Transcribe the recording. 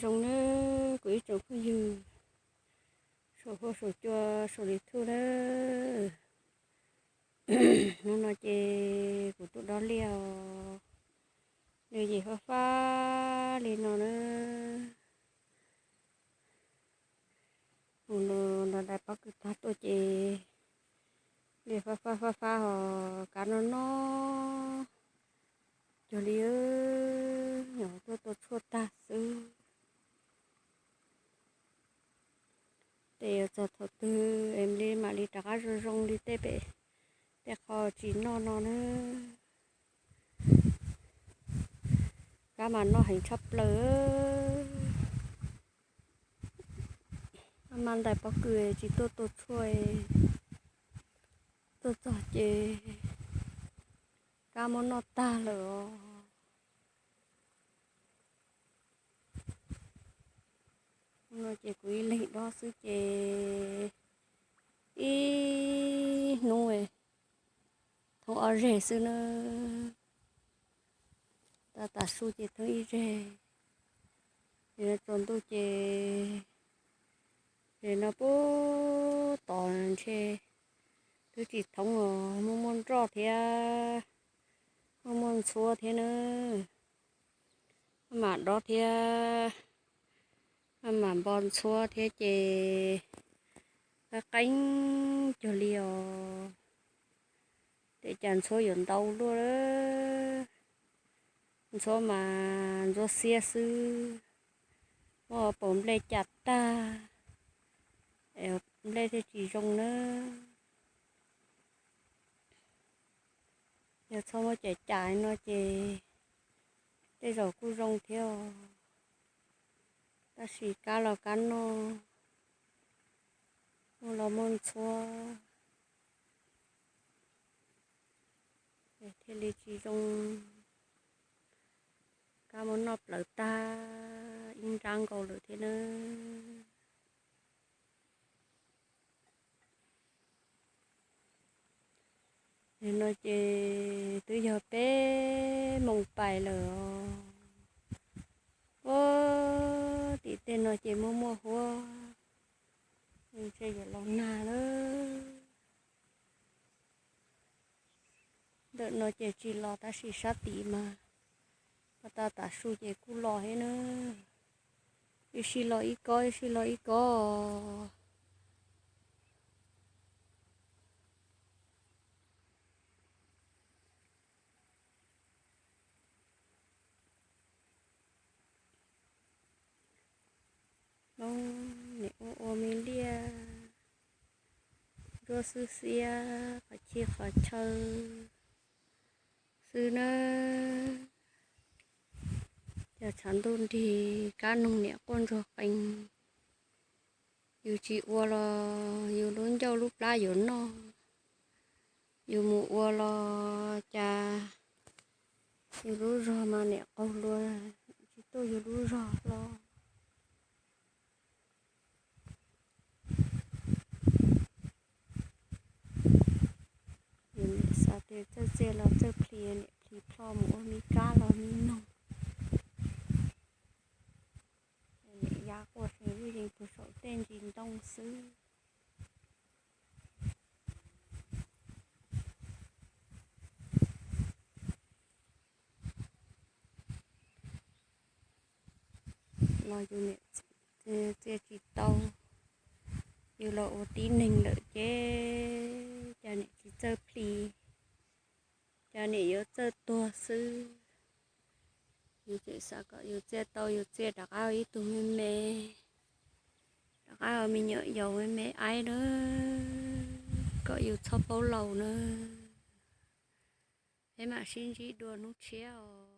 Zoo nawb kuv ib tsoom phooj ywg, saum huab saum cua saum YouTube nawb. Hnub no ces kuv tuaj dob liaj os, nws ces fab fab li no nawb. Mus nrog dais pob kws tag tuaj ces liaj fab fab fab fab hos kab noj noj cuag li, nyuam qhuav tuaj tua tshuaj tag xwb. Ces yuav txog thaum twg es li mam li rov qab zoo zoo li tej pem tej qho tsis noj no nawb. Kab mas noj heev tshaj plaws. Maj dais pob kws tsis tuaj tua tshuaj, tuaj txog ces kab muab noj tag lawm os. No ces kuv ib leeg dob xwb ces ib hnub thoob ob zeg xwb nawb. Tab tom su ces thoob ib zeg, es tsaus ntuj ces, ces no puag tod ntshe twb tsis thoob os, muaj muaj nroj thiab, muaj muaj ntxhuab thiab nawb. Maj mam dob thiab, maj mam npo ntxhuab thiab ces qeeb qeeb cuag li os. Ces cas ntxhuab yuav ntau luaj, ntxhuab mas ntxhuab xiab xwb, muab paus nplej ca tag, nplej thiaj tsis zoo nawb. Yog txhob muab cais cais no ces tej zaum kuj zoo thiab os, tab sis kab los kab noj, muaj los muaj ntxhuab, thiaj li tsis zoo. Kab muab noj plawv tag ib nrab nkaus lawm thiab nawb. No ces twb yog peb moos pais lawm os. Ua tim tej no ces muaj muaj huab, ntshe yuav los nag lawm. Ntawm no ces tsis los tab sis sab tid mas, pas tas tav su ces kuj los thiab nawb. Ib sij los ib kob, ib sij los ib kob. Hmoob niam ua ua me liaj, ntsuab xwb xiab qhov txhia qhov chaw xwb nawb. Cov tshav ntuj nrig kab noog niam quaj ntsuag qees. Yus tsis ua los yus lub ncauj lub plab yuav noj, yus mus ua los cas yus lub zog mas niam qaug luag tsis tuaj yus lub zog los. Yus niam xav tias txawj txiaj los txawj plhis, niam plhis plho mus ua me kab los me noog. Niam ya quaj seev lub yees puag saum tej ntsis ntoo xwb. Los yus niam txiaj tsis tau, yus los ua tib neeg lawm ces cas niam tsis txawj plhis, cas niam yuav txawj tuag xwb. Yus tseem xav kom yus txiaj tau, yus txiaj rov qab ua ib tug me me, rov qab ua me nyuam yaus me me aib nawb, kom yus txhob paub laus nawb. Peb mam sib ntsib dua hnub tshiab os.